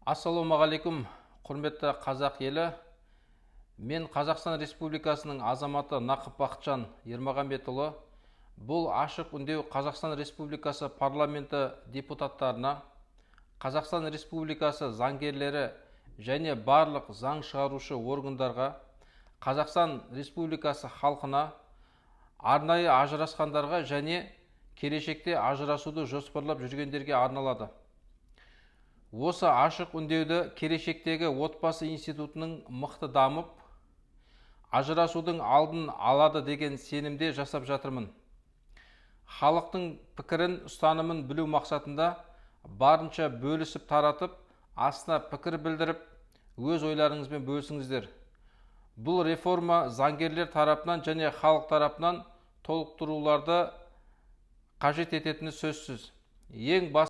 Ассалаумағалейкум, құрметті қазақ елі! Мен, Қазақстан Республикасының азаматы Нақып Бақытжан Ермағанбетұлы, бұл ашық үндеу Қазақстан Республикасы парламенті депутаттарына, Қазақстан Республикасы заңгерлері және барлық заң шығарушы органдарға, Қазақстан Республикасы халқына, арнайы ажырасқандарға және келешекте ажырасуды жоспарлап жүргендерге арналады. Осы ашық үндеуді келешектегі отбасы институтының мықты дамып, ажырасудың алдын алады деген сенімде жасап жатырмын. Халықтың пікірін, ұстанымын білу мақсатында барынша бөлісіп, таратып, астына пікір білдіріп, өз ойларыңызбен бөлісіңіздер. Бұл реформа заңгерлер тарапынан және халық тарапынан толықтыруларды қажет ететіні сөзсіз. Ең бас